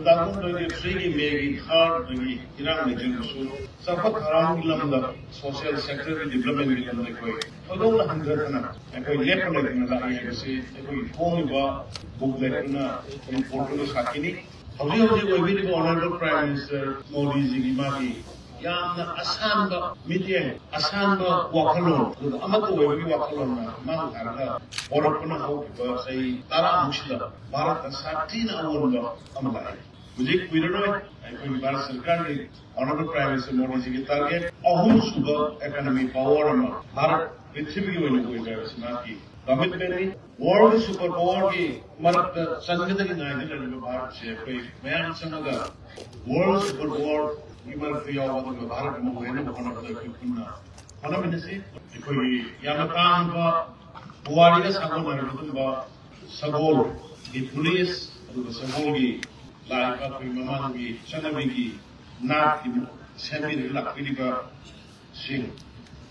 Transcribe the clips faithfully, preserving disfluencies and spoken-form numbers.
ꯇꯥꯡ ꯀꯨꯟꯍꯨꯝꯗꯣꯏꯒꯤ ꯃꯦꯒꯤ ꯊꯥꯔꯗꯒꯤ ꯏꯔꯥꯡ ꯂꯩꯖꯤꯜꯂꯁꯨ, ꯆꯥꯎꯈꯠ ꯊꯧꯔꯥꯡꯒꯤ ꯂꯝꯗ, ꯁꯣꯁꯤꯌꯦꯜ ꯁꯦꯛꯇꯔꯒꯤ ꯗꯤꯕ꯭ꯂꯞꯃꯦꯟꯒꯤ ꯂꯝꯗ ꯑꯩꯈꯣꯏ ꯊꯣꯏꯗꯣꯛꯅ ꯍꯟꯊꯗꯅ ꯑꯩꯈꯣꯏ ꯂꯦꯞꯄ ꯂꯩꯇꯅ ꯂꯥꯛꯏ ꯍꯥꯏꯕꯁꯤ ꯑꯩꯈꯣꯏꯒꯤ ꯐꯣꯡꯂꯤꯕ ꯕꯨꯛꯂꯦꯠꯇꯨꯅ ꯔꯤꯄꯣꯔꯠꯇꯨꯅ ꯁꯥꯈꯤꯅꯤ꯫ ꯍꯧꯖꯤꯛ ꯍꯧꯖꯤꯛ ꯑꯣꯏꯕꯤꯔꯤꯕ ꯑꯣꯅꯔꯦꯕꯜ ꯄ꯭ꯔꯥꯏꯝ ꯃꯤꯅꯤꯁꯇꯔ ꯃꯣꯗꯤꯖꯤꯒꯤ ꯃꯥꯒꯤ ꯌꯥꯝꯅ ꯑꯁꯥꯟꯕ ꯃꯤꯠꯌꯦꯡ, ꯑꯁꯥꯟꯕ ꯋꯥꯈꯜꯂꯣꯟ, ꯑꯗꯨꯒ ꯑꯃꯠꯇ ꯑꯣꯏꯕꯒꯤ ꯋꯥꯈꯜꯂꯣꯟꯅ ꯃꯥꯡ ꯊꯥꯔꯒ ꯍꯧꯔꯛꯄꯅ ꯍꯧꯈꯤꯕ ꯆꯍꯤ ꯇꯔꯥꯃꯨꯛꯁꯤꯗ ꯚꯥꯔꯠꯇ ꯁꯥꯊꯤꯅ ꯑꯑꯣꯟꯕ ꯑꯃ ꯂꯥꯛꯑꯦ꯫ ꯍꯧꯖꯤꯛ ꯀꯨꯏꯔꯔꯣꯏ ꯑꯩꯈꯣꯏꯒꯤ ꯚꯥꯔꯠ ꯁꯔꯀꯥꯔꯒꯤ ꯑꯣꯅꯔꯦꯕꯜ ꯄ꯭ꯔꯥꯏꯝ ꯃꯤꯅꯤꯁꯇꯔ ꯃꯣꯗꯤꯖꯤꯒꯤ ꯇꯥꯔꯒꯦꯠ ꯑꯍꯨꯝꯁꯨꯕ ꯏꯀꯣꯅꯣꯃꯤ ꯄꯥꯋꯔ ꯑꯃ ꯚꯥꯔꯠ ꯄ꯭ꯔꯤꯊꯤꯕꯤꯒꯤ ꯑꯣꯏꯅ ꯑꯣꯏꯕ ꯍꯥꯏꯕꯁꯤ ꯃꯍꯥꯛꯀꯤ ꯀꯃꯤꯠꯃꯦꯟꯅꯤ꯫ ꯋꯥꯔꯜꯒꯤ ꯁꯨꯄꯔ ꯄꯥꯋꯔꯒꯤ ꯃꯔꯛꯇ ꯆꯟꯒꯗꯒꯤ ꯉꯥꯏꯗꯨꯅ ꯂꯩꯔꯤꯕ ꯚꯥꯔꯠꯁꯦ ꯑꯩꯈꯣꯏ ꯃꯌꯥꯝ ꯆꯪꯉꯒ ꯋꯥꯔꯜ ꯁꯨꯄꯔ ꯄꯥꯋꯔꯒꯤ ꯃꯔꯛꯇ ꯌꯥꯎꯕ ꯑꯗꯨꯒ ꯚꯥꯔꯠ ꯑꯃ ꯑꯣꯏꯍꯟꯅꯕ ꯍꯣꯠꯅꯕꯗ ꯑꯩꯈꯣꯏ ꯄꯨꯟꯅ ꯍꯣꯠꯅꯃꯤꯟꯅꯁꯤ꯫ ꯑꯩꯈꯣꯏꯒꯤ ꯌꯥꯝꯅ ꯇꯥꯡꯕ ꯄꯨꯋꯥꯔꯤꯒ ꯁꯥꯒꯣꯟꯅꯔꯕ ꯑꯗꯨꯒꯨꯝꯕ ꯁꯒꯣꯜꯒꯤ ꯄꯨꯂꯤꯁ, ꯑꯗꯨꯒ ꯁꯒꯣꯜꯒꯤ ꯂꯥꯛꯏꯕ ꯑꯩꯈꯣꯏ ꯃꯃꯥꯡꯒꯤ ꯆꯠꯅꯕꯤꯒꯤ ꯅꯥꯠꯀꯤ ꯁꯦꯝꯕꯤꯔꯒ ꯂꯥꯛꯄꯤꯔꯤꯕ ꯁꯤꯡ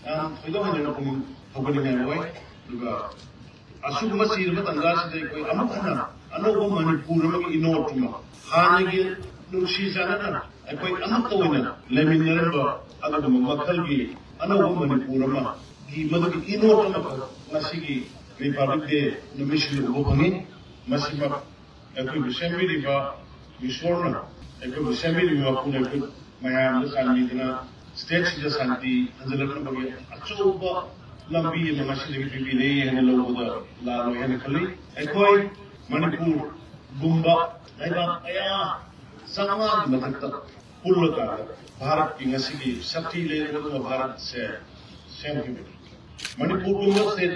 ꯌꯥꯝ ꯊꯣꯏꯗꯣꯛ ꯍꯦꯟꯗꯣꯛꯅ ꯄꯨꯛꯅꯤꯡ ꯊꯧꯒꯠꯅꯤꯡꯉꯥꯏ ꯑꯣꯏ꯫ ꯑꯗꯨꯒ ꯑꯁꯤꯒꯨꯝꯕ ꯆꯤꯔꯕ ꯇꯥꯟꯖꯥꯁꯤꯗ ꯑꯩꯈꯣꯏ ꯑꯃꯨꯛ ꯍꯟꯅ ꯑꯅꯧꯕ ꯃꯅꯤꯄꯨꯔ ꯑꯃꯒꯤ ꯏꯅꯣꯠ ꯑꯃ, ꯍꯥꯟꯅꯒꯤ ꯅꯨꯡꯁꯤ ꯆꯥꯟꯅꯅ ꯑꯩꯈꯣꯏ ꯑꯃꯠꯇ ꯑꯣꯏꯅ ꯂꯩꯃꯤꯟꯅꯔꯝꯕ ꯑꯗꯨꯒꯨꯝꯕ ꯃꯈꯜꯒꯤ ꯑꯅꯧꯕ ꯃꯅꯤꯄꯨꯔ ꯑꯃꯒꯤ ꯃꯗꯨꯒꯤ ꯏꯅꯣꯠ ꯑꯃꯈꯛ ꯉꯁꯤꯒꯤ ꯔꯤꯄꯕ꯭ꯂꯤꯛ ꯗꯦ ꯅꯨꯃꯤꯠꯁꯤꯗ ꯎꯕ ꯐꯪꯉꯤ꯫ ꯃꯁꯤꯃꯛ ꯑꯩꯈꯣꯏꯕꯨ ꯁꯦꯝꯕꯤꯔꯤꯕ ꯏꯁꯣꯔꯅ, ꯑꯩꯈꯣꯏꯕꯨ ꯁꯦꯝꯕꯤꯔꯤꯕ ꯃꯄꯨꯅ ꯑꯩꯈꯣꯏ ꯃꯌꯥꯝꯗ ꯆꯥꯟꯕꯤꯗꯨꯅ ꯁ꯭ꯇꯦꯠꯁꯤꯗ ꯁꯥꯟꯇꯤ ꯍꯟꯖꯤꯜꯂꯛꯅꯕꯒꯤ ꯑꯆꯧꯕ ꯂꯝꯕꯤ ꯑꯃ ꯉꯁꯤꯗꯒꯤ ꯄꯤꯕꯤꯔꯦ ꯍꯥꯏꯅ ꯂꯧꯕꯗ ꯂꯥꯜꯂꯣꯏ ꯍꯥꯏꯅ ꯈꯜꯂꯤ꯫ ꯑꯩꯈꯣꯏ ꯃꯅꯤꯄꯨꯔꯒꯨꯝꯕ ꯂꯩꯕꯥꯛ ꯀꯌꯥ ꯆꯥꯝꯃꯉꯥꯒꯤ ꯃꯊꯛꯇ ꯄꯨꯜꯂꯀꯥꯟꯗ ꯚꯥꯔꯠꯀꯤ ꯉꯁꯤꯒꯤ ꯁꯛꯇꯤ ꯂꯩꯔꯕ ꯚꯥꯔꯠꯁꯦ ꯁꯦꯝꯈꯤꯕꯅꯤ꯫ ꯃꯅꯤꯄꯨꯔꯒꯨꯝꯕ ꯁ꯭ꯇꯦꯠ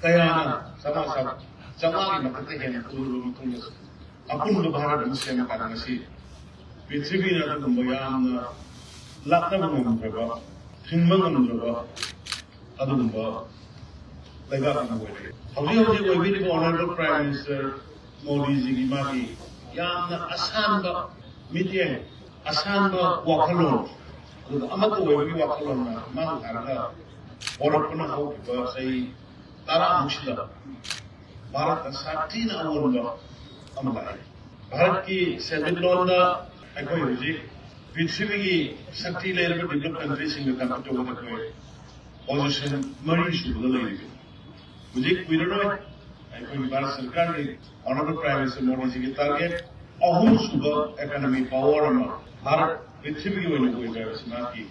ꯀꯌꯥꯅ ꯆꯥꯝꯃꯉꯥ, ꯆꯥꯝꯃꯉꯥꯒꯤ ꯃꯊꯛꯇ ꯍꯦꯟꯅ ꯄꯨꯜꯂꯕ ꯃꯇꯨꯡꯗ ꯑꯄꯨꯟꯕ ꯚꯥꯔꯠ ꯑꯃ ꯁꯦꯝꯃꯀꯥꯟꯗ ꯉꯁꯤ ꯄ꯭ꯔꯤꯊꯤꯕꯤꯅ ꯑꯗꯨꯒꯨꯝꯕ ꯌꯥꯝꯅ ꯂꯥꯛꯅꯕ ꯉꯝꯗ꯭ꯔꯕ, ꯊꯤꯡꯕ ꯉꯝꯗ꯭ꯔꯕ ꯑꯗꯨꯒꯨꯝꯕ ꯂꯩꯕꯥꯛ ꯑꯃ ꯑꯣꯏꯔꯦ꯫ ꯍꯧꯖꯤꯛ ꯍꯧꯖꯤꯛ ꯑꯣꯏꯕꯤꯔꯤꯕ ꯑꯣꯅꯔꯦꯕꯜ ꯄ꯭ꯔꯥꯏꯝ ꯃꯤꯅꯤꯁꯇꯔ ꯃꯣꯗꯤꯖꯤꯒꯤ ꯃꯥꯒꯤ ꯌꯥꯝꯅ ꯑꯁꯥꯟꯕ ꯃꯤꯠꯌꯦꯡ, ꯑꯁꯥꯟꯕ ꯋꯥꯈꯜꯂꯣꯟ, ꯑꯗꯨꯒ ꯑꯃꯠꯇ ꯑꯣꯏꯕꯒꯤ ꯋꯥꯈꯜꯂꯣꯟꯅ ꯃꯥꯡ ꯊꯥꯔꯒ ꯍꯧꯔꯛꯄꯅ ꯍꯧꯈꯤꯕ ꯆꯍꯤ ꯇꯔꯥꯃꯨꯛꯁꯤꯗ ꯚꯥꯔꯠꯇ ꯁꯥꯊꯤꯅ ꯑꯑꯣꯟꯕ ꯑꯃ ꯂꯥꯛꯑꯦ꯫ ꯚꯥꯔꯠꯀꯤ ꯁꯦꯟꯃꯤꯠꯂꯣꯟꯗ ꯑꯩꯈꯣꯏ ꯍꯧꯖꯤꯛ ꯄ꯭ꯔꯤꯊꯤꯕꯤꯒꯤ ꯁꯛꯇꯤ ꯂꯩꯔꯕ ꯗꯤꯕꯂꯞ ꯀꯟꯇ꯭ꯔꯤꯁꯤꯡꯒ ꯀꯝꯄꯤꯠ ꯇꯧꯕꯗ ꯑꯩꯈꯣꯏ ꯄꯣꯖꯤꯁꯟ ꯃꯔꯤ ꯁꯨꯕꯗ ꯂꯩꯔꯤꯕꯅꯤ꯫ ꯍꯧꯖꯤꯛ ꯀꯨꯏꯔꯔꯣꯏ ꯑꯩꯈꯣꯏꯒꯤ ꯚꯥꯔꯠ ꯁꯔꯀꯥꯔꯒꯤ ꯑꯣꯅꯔꯦꯕꯜ ꯄ꯭ꯔꯥꯏꯝ ꯃꯤꯅꯤꯁꯇꯔ ꯃꯣꯗꯤꯖꯤꯒꯤ ꯇꯥꯔꯒꯦꯠ ꯑꯍꯨꯝꯁꯨꯕ ꯏꯀꯣꯅꯣꯃꯤ ꯄꯥꯋꯔ ꯑꯃ ꯚꯥꯔꯠ ꯄ꯭ꯔꯤꯊꯤꯕꯤꯒꯤ ꯑꯣꯏꯅ ꯑꯣꯏꯕ ꯍꯥꯏꯕꯁꯤ ꯃꯍꯥꯛꯀꯤ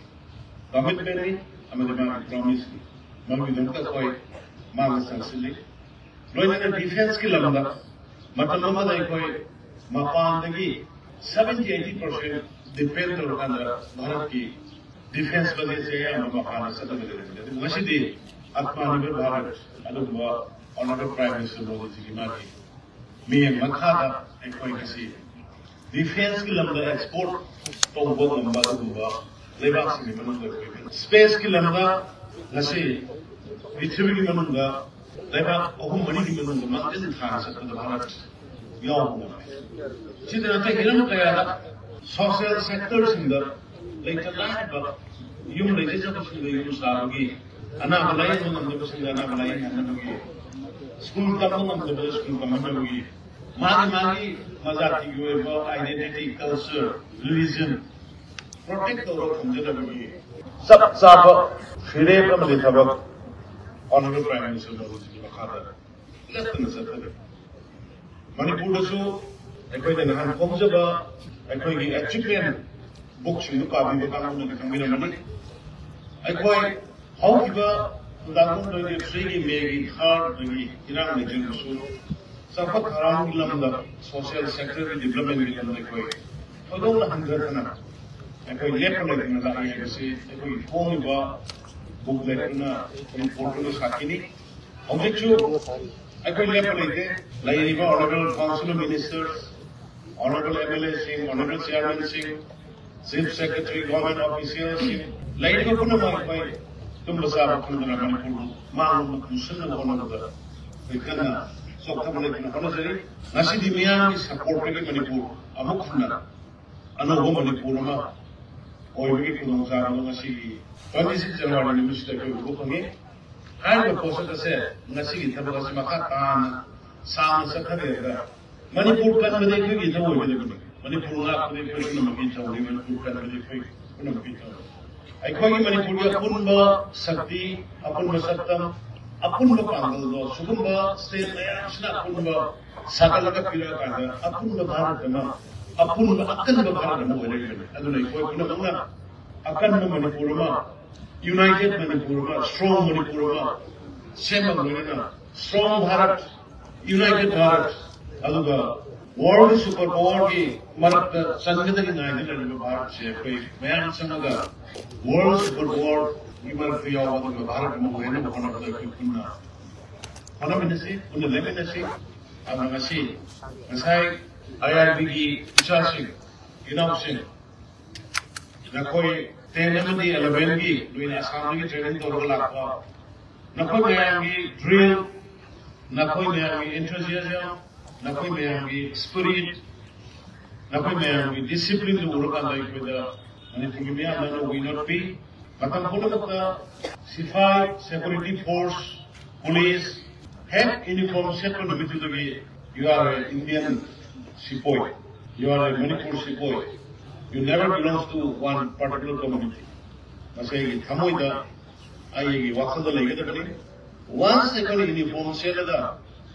ꯀꯃꯤꯠꯃꯦꯟꯅꯤ ꯑꯃꯗꯤ ꯃꯥꯒꯤ ꯄ꯭ꯔꯣꯃꯤꯁꯅꯤ꯫ ꯃꯗꯨꯒꯤꯗꯃꯛꯇ ꯑꯩꯈꯣꯏ ꯃꯥꯡꯗ ꯆꯪꯁꯤꯜꯂꯤ꯫ ꯂꯣꯏꯅꯅ ꯗꯤꯐꯦꯟꯁꯀꯤ ꯂꯝꯗ ꯃꯇꯝ ꯑꯃꯗ ꯑꯩꯈꯣꯏ ꯃꯄꯥꯟꯗꯒꯤ seventy eighty percent depend ꯇꯧꯔꯀꯥꯟꯗ ꯚꯥꯔꯠꯀꯤ ꯗꯤꯐꯦꯟꯁ ꯕꯖꯦꯠꯁꯦ ꯑꯌꯥꯝꯕ ꯃꯄꯥꯟꯗ ꯆꯠꯂꯒ ꯂꯩꯔꯝꯕꯅꯤ꯫ ꯑꯗꯨꯕꯨ ꯉꯁꯤꯗꯤ ꯑꯠꯃꯥꯅꯤꯔꯚꯔ ꯚꯥꯔꯠ ꯑꯗꯨꯒꯨꯝꯕ ꯑꯣꯅꯔꯦꯕꯜ ꯄ꯭ꯔꯥꯏꯝ ꯃꯤꯅꯤꯁꯇꯔ ꯃꯣꯗꯤꯖꯤꯒꯤ ꯃꯥꯒꯤ ꯃꯤꯠꯌꯦꯡ ꯃꯈꯥꯗ ꯑꯩꯈꯣꯏ ꯉꯁꯤ ꯗꯤꯐꯦꯟꯁꯀꯤ ꯂꯝꯗ ꯑꯦꯛꯁꯄꯣꯔꯠ ꯇꯧꯕ ꯉꯝꯕ ꯑꯗꯨꯒꯨꯝꯕ ꯂꯩꯕꯥꯛꯁꯤꯡꯒꯤ ꯃꯅꯨꯡꯗ ꯑꯩꯈꯣꯏ ꯁ꯭ꯄꯦꯁꯀꯤ ꯂꯝꯗ ꯉꯁꯤ ꯄ꯭ꯔꯤꯊꯤꯕꯤꯒꯤ ꯃꯅꯨꯡꯗ ꯂꯩꯕꯥꯛ ꯑꯍꯨꯝ ꯃꯔꯤꯒꯤ ꯃꯅꯨꯡꯗ ꯃꯥꯡꯖꯤꯜ ꯊꯥꯅ ꯆꯠꯄꯗ ꯚꯥꯔꯠ ꯌꯥꯎꯕ ꯉꯝꯃꯦ꯫ ꯁꯤꯗ ꯅꯠꯇꯦ, ꯍꯤꯔꯝ ꯀꯌꯥꯗ ꯁꯣꯁꯤꯌꯦꯜ ꯁꯦꯛꯇꯔꯁꯤꯡꯗ ꯂꯩꯇ ꯂꯥꯏꯔꯕ ꯌꯨꯝ ꯂꯩꯖꯗꯕꯁꯤꯡꯗ ꯌꯨꯝ ꯁꯥꯕꯒꯤ, ꯑꯅꯥꯕ ꯂꯥꯌꯦꯡꯕ ꯉꯝꯗꯕꯁꯤꯡꯗ ꯑꯅꯥꯕ ꯂꯥꯌꯦꯡꯍꯟꯅꯕꯒꯤ, ꯁ꯭ꯀꯨꯜ ꯇꯝꯕ ꯉꯝꯗꯕꯗ ꯁ꯭ꯀꯨꯜ ꯇꯝꯍꯟꯅꯕꯒꯤ, ꯃꯥꯒꯤ ꯃꯥꯒꯤ ꯃꯖꯥꯇꯤꯒꯤ ꯑꯣꯏꯕ identity, culture, religion protect ꯇꯧꯔꯒ ꯊꯝꯖꯅꯕꯒꯤ ꯆꯞ ꯆꯥꯕ ꯐꯤꯔꯦꯞ ꯑꯃꯗꯤ ꯊꯕꯛ ꯑꯣꯅꯔꯦꯕꯜ ꯄ꯭ꯔꯥꯏꯝ ꯃꯤꯅꯤꯁꯇꯔ ꯃꯣꯗꯤꯖꯤꯒꯤ ꯃꯈꯥꯗ ꯂꯦꯞꯇꯅ ꯆꯠꯊꯔꯤ꯫ ꯃꯅꯤꯄꯨꯔꯗꯁꯨ ꯑꯩꯈꯣꯏꯅ ꯅꯍꯥꯟ ꯐꯣꯡꯖꯕ ꯑꯩꯈꯣꯏꯒꯤ ꯑꯦꯆꯤꯞꯃꯦꯟ ꯕꯨꯛꯁꯤꯡꯗꯨ ꯄꯥꯕꯤꯕ ꯀꯥꯡꯕꯨꯅꯗꯤ ꯈꯪꯕꯤꯔꯝꯃꯅꯤ꯫ ꯑꯩꯈꯣꯏ ꯍꯧꯈꯤꯕ two thousand twenty-three ꯒꯤ ꯃꯦꯒꯤ third ꯗꯒꯤ ꯏꯔꯥꯡ ꯂꯩꯖꯔꯒꯁꯨ ꯆꯥꯎꯈꯠ ꯊꯧꯔꯥꯡꯒꯤ ꯂꯝꯗ, ꯁꯣꯁꯤꯌꯦꯜ ꯁꯦꯛꯇꯔꯒꯤ ꯗꯤꯕꯂꯞꯃꯦꯟꯒꯤ ꯂꯝꯗ ꯑꯩꯈꯣꯏ ꯊꯣꯏꯗꯣꯛꯅ ꯍꯟꯊꯗꯅ ꯑꯩꯈꯣꯏ ꯂꯦꯞꯄ ꯂꯩꯇꯅ ꯂꯥꯛꯏ ꯍꯥꯏꯕꯁꯤ ꯑꯩꯈꯣꯏꯒꯤ ꯐꯣꯡꯂꯤꯕ ꯕꯨꯛꯂꯦꯠꯇꯨꯅ, ꯔꯤꯄꯣꯔꯠꯇꯨꯅ ꯁꯥꯈꯤꯅꯤ꯫ ꯍꯧꯖꯤꯛꯁꯨ ꯑꯩꯈꯣꯏ ꯂꯦꯞꯄ ꯂꯩꯇꯦ꯫ ꯂꯩꯔꯤꯕ honourable council of ministers, honourable M L ꯑꯦꯁꯤꯡ, ꯑꯣꯅꯔꯦꯕꯜ ꯆꯤꯌꯥꯔꯃꯦꯟꯁꯤꯡ, ꯆꯤꯐ ꯁꯦꯀ꯭ꯔꯦꯇꯔꯤ, ꯒꯚꯔꯟꯃꯦꯟꯠ ꯑꯣꯐꯤꯁꯤꯌꯦꯜꯁꯤꯡ, ꯂꯩꯔꯤꯕ ꯄꯨꯝꯅꯃꯛ ꯑꯩꯈꯣꯏ ꯇꯨꯝꯕ ꯆꯥꯕ ꯈꯪꯗꯅ ꯃꯅꯤꯄꯨꯔꯕꯨ ꯃꯥꯡꯂꯣꯝꯗ ꯄꯨꯁꯤꯟꯅꯕ ꯍꯣꯠꯅꯕꯗ ꯑꯩꯈꯣꯏ ꯀꯟꯅ ꯆꯣꯛꯊꯕ ꯂꯩꯇꯅ ꯍꯣꯠꯅꯖꯔꯤ꯫ ꯉꯁꯤꯗꯤ ꯃꯤꯌꯥꯝꯒꯤ ꯁꯄꯣꯔꯠꯇꯒꯤ ꯃꯅꯤꯄꯨꯔ ꯑꯃꯨꯛ ꯍꯟꯅ ꯑꯅꯧꯕ ꯃꯅꯤꯄꯨꯔ ꯑꯃ ꯑꯣꯏꯕꯒꯤ ꯈꯨꯗꯣꯡꯆꯥꯕꯗꯨ ꯉꯁꯤꯒꯤ twenty six January ꯅꯨꯃꯤꯠꯁꯤꯗ ꯑꯩꯈꯣꯏ ꯎꯕ ꯐꯪꯉꯤ꯫ ꯍꯥꯏꯔꯤꯕ ꯄꯣꯠꯁꯛ ꯑꯁꯦ ꯉꯁꯤꯒꯤ ꯊꯕꯛ ꯑꯁꯤ ꯃꯈꯥ ꯇꯥꯅ ꯁꯥꯡꯅ ꯆꯠꯊꯔꯦꯗꯅ ꯃꯅꯤꯄꯨꯔ ꯀꯟꯕꯗꯤ ꯑꯩꯈꯣꯏꯒꯤ ꯏꯊꯧ ꯑꯣꯏꯒꯗꯕꯅꯤ꯫ ꯃꯅꯤꯄꯨꯔ ꯉꯥꯛꯄꯗꯤ ꯑꯩꯈꯣꯏ ꯄꯨꯝꯅꯃꯛꯀꯤ ꯏꯊꯧꯅꯤ꯫ ꯃꯅꯤꯄꯨꯔ ꯀꯟꯕꯗꯤ ꯑꯩꯈꯣꯏ ꯄꯨꯝꯅꯃꯛꯀꯤ ꯏꯊꯧꯅꯤ꯫ ꯑꯩꯈꯣꯏꯒꯤ ꯃꯅꯤꯄꯨꯔꯒꯤ ꯑꯄꯨꯟꯕ ꯁꯛꯇꯤ, ꯑꯄꯨꯟꯕ ꯁꯛꯇꯝ, ꯑꯄꯨꯟꯕ ꯄꯥꯡꯒꯜꯗꯣ ꯁꯤꯒꯨꯝꯕ ꯁ꯭ꯇꯦꯠ ꯃꯌꯥꯝꯁꯤꯅ ꯑꯄꯨꯟꯕ ꯁꯥꯒꯠꯂꯒ ꯄꯤꯔꯛꯑꯀꯥꯟꯗ ꯑꯄꯨꯟꯕ ꯚꯥꯔꯠ ꯑꯃ, ꯑꯄꯨꯟꯕ ꯑꯀꯟꯕ ꯚꯥꯔꯠ ꯑꯃ ꯑꯣꯏꯔꯛꯀꯅꯤ꯫ ꯑꯗꯨꯅ ꯑꯩꯈꯣꯏ ꯄꯨꯝꯅꯃꯛꯅ ꯑꯀꯟꯕ ꯃꯅꯤꯄꯨꯔ ꯑꯃ, ꯌꯨꯅꯥꯏꯇꯦꯠ ꯃꯅꯤꯄꯨꯔ ꯑꯃ, ꯁ꯭ꯇꯔꯣꯡ ꯃꯅꯤꯄꯨꯔ ꯑꯃ ꯁꯦꯝꯕ ꯂꯣꯏꯅꯅ ꯁ꯭ꯇꯔꯣꯡ ꯚꯥꯔꯠ, ꯌꯨꯅꯥꯏꯇꯦꯠ ꯚꯥꯔꯠ, ꯑꯗꯨꯒ ꯋꯥꯔꯜ ꯁꯨꯄꯔ ꯄꯥꯋꯔꯒꯤ ꯃꯔꯛꯇ ꯆꯟꯒꯗꯒꯤ ꯉꯥꯏꯗꯨꯅ ꯂꯩꯔꯤꯕ ꯚꯥꯔꯠꯁꯦ ꯑꯩꯈꯣꯏ ꯃꯌꯥꯝ ꯆꯪꯉꯒ ꯋꯥꯔꯜ ꯁꯨꯄꯔ ꯄꯥꯋꯔꯒꯤ ꯃꯔꯛꯇ ꯌꯥꯎꯕ ꯑꯗꯨꯒ ꯚꯥꯔꯠ ꯑꯃ ꯑꯣꯏꯍꯟꯅꯕ ꯍꯣꯠꯅꯕꯗ ꯑꯩꯈꯣꯏ ꯄꯨꯟꯅ ꯍꯣꯠꯅꯃꯤꯟꯅꯁꯤ, ꯄꯨꯟꯅ ꯂꯦꯞꯃꯤꯟꯅꯁꯤ꯫ ꯑꯗꯨꯅ ꯉꯁꯤ, ꯉꯁꯥꯏ ꯑꯥꯏ ꯑꯥꯏ ꯕꯤꯒꯤ ꯏꯆꯥꯁꯤꯡ, ꯏꯅꯥꯎꯁꯤꯡ, ꯅꯈꯣꯏ ꯇꯦꯟ ꯑꯃꯗꯤ ꯑꯦꯂꯚꯦꯟꯒꯤ ꯅꯣꯏꯅ ꯑꯁꯥꯝꯗꯒꯤ ꯇ꯭ꯔꯦꯅꯤꯡ ꯇꯧꯔꯒ ꯂꯥꯛꯄ, ꯅꯈꯣꯏ ꯃꯌꯥꯝꯒꯤ ꯗ꯭ꯔꯤꯜ, ꯅꯈꯣꯏ ꯃꯌꯥꯝꯒꯤ enthusiasm, ꯅꯈꯣꯏ ꯃꯌꯥꯝꯒꯤ spirit, ꯅꯈꯣꯏ ꯃꯌꯥꯝꯒꯤ ꯗꯤꯁꯤꯄ꯭ꯂꯤꯟꯗꯨ ꯎꯔꯀꯥꯟꯗ ꯑꯩꯈꯣꯏꯗ ꯃꯅꯤꯄꯨꯔꯒꯤ ꯃꯤꯌꯥꯝꯅ ꯅꯣꯡꯃꯩ ꯅꯣꯠꯄꯤ꯫ ꯃꯇꯝ ꯄꯨꯝꯅꯃꯛꯇ ꯁꯤꯐꯥꯏ, security force, police, ꯍꯦꯛ ꯌꯨꯅꯤꯐꯣꯔꯝ ꯁꯦꯠꯄ ꯅꯨꯃꯤꯠꯇꯨꯗꯒꯤ you are a Indian sepoy, you are a Manipur sepoy, you never belongs to one particular community꯫ ꯃꯁꯤ ꯑꯩꯒꯤ ꯊꯃꯣꯏꯗ, ꯑꯩꯒꯤ ꯋꯥꯈꯜꯗ ꯂꯩꯒꯗꯕꯅꯤ꯫ Once ꯑꯩꯈꯣꯏꯅ ꯌꯨꯅꯤꯐꯣꯔꯝ ꯁꯦꯠꯂꯒ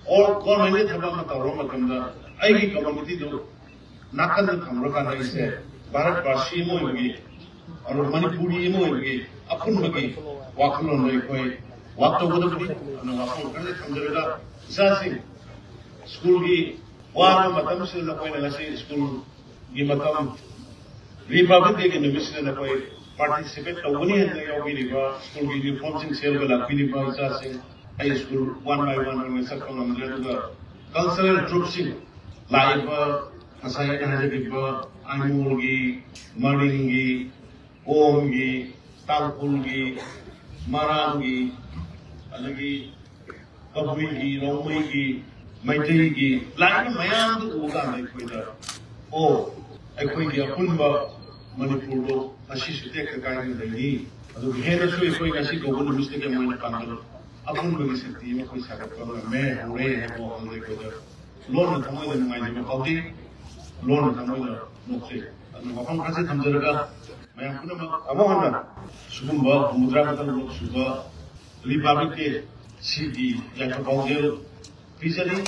ꯑꯣꯔ ꯒꯣꯔꯃꯦꯟꯒꯤ ꯊꯕꯛ ꯑꯃ ꯇꯧꯔꯕ ꯃꯇꯝꯗ ꯑꯩꯒꯤ ꯀꯝꯃ꯭ꯌꯨꯅꯤꯇꯤꯗꯨ ꯅꯥꯀꯟꯗ ꯊꯝꯈ꯭ꯔꯀꯥꯟꯗ ꯑꯩꯁꯦ ꯚꯥꯔꯠ ꯕꯥꯁꯤ ꯑꯃ ꯑꯣꯏꯕꯒꯤ, ꯑꯗꯨꯒ ꯃꯅꯤꯄꯨꯔꯤ ꯑꯃ ꯑꯣꯏꯕꯒꯤ ꯑꯄꯨꯟꯕꯒꯤ ꯋꯥꯈꯜꯂꯣꯟꯗ ꯑꯩꯈꯣꯏ ꯋꯥꯛ ꯇꯧꯒꯗꯕꯅꯤ꯫ ꯑꯗꯨꯅ ꯋꯥꯐꯝ ꯈꯔꯗꯤ ꯊꯝꯖꯔꯒ ꯏꯆꯥꯁꯤꯡ ꯁ꯭ꯀꯨꯜꯒꯤ ꯋꯥꯔꯕ ꯃꯇꯝꯁꯤꯗ ꯅꯈꯣꯏꯅ ꯉꯁꯤ ꯁ꯭ꯀꯨꯜꯒꯤ ꯃꯇꯝ ꯔꯤꯄꯕ꯭ꯂꯤꯛ ꯗꯦꯒꯤ ꯅꯨꯃꯤꯠꯁꯤꯗ ꯅꯈꯣꯏ ꯄꯥꯔꯇꯤꯁꯤꯄꯦꯠ ꯇꯧꯒꯅꯤ ꯍꯥꯏꯅ ꯌꯥꯎꯕꯤꯔꯤꯕ ꯁ꯭ꯀꯨꯜꯒꯤ ꯌꯨꯅꯤꯐꯣꯔꯝꯁꯤꯡ ꯁꯦꯠꯂꯒ ꯂꯥꯛꯄꯤꯔꯤꯕ ꯏꯆꯥꯁꯤꯡ, ꯑꯩ ꯁ꯭ꯀꯨꯜ ꯋꯥꯟ ꯕꯥꯏ ꯋꯥꯟ ꯑꯣꯏꯅ ꯆꯠꯄ ꯉꯝꯗ꯭ꯔꯦ꯫ ꯑꯗꯨꯒ ꯀꯜꯆꯔꯦꯜ ꯇ꯭ꯔꯨꯞꯁꯤꯡ ꯂꯥꯛꯏꯕ ꯉꯁꯥꯏ ꯑꯩꯅ ꯍꯥꯏꯖꯈꯤꯕ ꯑꯥꯏꯃꯣꯜꯒꯤ, ꯃꯔꯤꯡꯒꯤ, ꯀꯣꯝꯒꯤ, ꯇꯥꯡꯈꯨꯜꯒꯤ, ꯃꯔꯥꯡꯒꯤ, ꯑꯗꯒꯤ ꯀꯕꯨꯏꯒꯤ, ꯔꯣꯡꯃꯩꯒꯤ, ꯃꯩꯇꯩꯒꯤ ꯂꯥꯛꯏꯕ ꯃꯌꯥꯝꯗꯨ ꯎꯕ ꯀꯥꯟꯗ ꯑꯩꯈꯣꯏꯗ, ꯑꯣ, ꯑꯩꯈꯣꯏꯒꯤ ꯑꯄꯨꯟꯕ ꯃꯅꯤꯄꯨꯔꯗꯣ ꯉꯁꯤꯁꯨ ꯇꯦꯛꯇ ꯀꯥꯏꯗꯅ ꯂꯩꯔꯤ꯫ ꯑꯗꯨꯒ ꯍꯦꯟꯅꯁꯨ ꯑꯩꯈꯣꯏ ꯉꯁꯤ ꯀꯧꯕ ꯅꯨꯃꯤꯠꯁꯤꯗꯒꯤ ꯑꯃ ꯑꯣꯏꯅ ꯄꯥꯡꯒꯜ ꯑꯄꯨꯟꯕꯒꯤ ꯁꯛꯇꯤ ꯑꯃ ꯑꯩꯈꯣꯏ ꯁꯥꯒꯠꯄ ꯉꯝꯃꯦ, ꯍꯧꯔꯦ ꯍꯥꯏꯕ ꯋꯥꯈꯜꯗ ꯑꯩꯈꯣꯏꯗ ꯂꯣꯟꯅ ꯊꯃꯣꯏꯗ ꯅꯨꯡꯉꯥꯏꯖꯕ ꯐꯥꯎꯖꯩ, ꯂꯣꯟꯅ ꯊꯃꯣꯏꯗ ꯅꯣꯛꯆꯩ꯫ ꯑꯗꯨꯅ ꯋꯥꯐꯝ ꯈꯔꯁꯦ ꯊꯝꯖꯔꯒ ꯃꯌꯥꯝ ꯄꯨꯝꯅꯃꯛ ꯑꯃꯨꯛ ꯍꯟꯅ ꯁꯤꯒꯨꯝꯕ ꯍꯨꯝꯐꯨꯇꯔꯥ ꯃꯊꯪ ꯁꯨꯕ Republic Day ꯁꯤꯒꯤ ꯌꯥꯏꯐ ꯄꯥꯎꯖꯦꯜ ꯄꯤꯖꯔꯤ꯫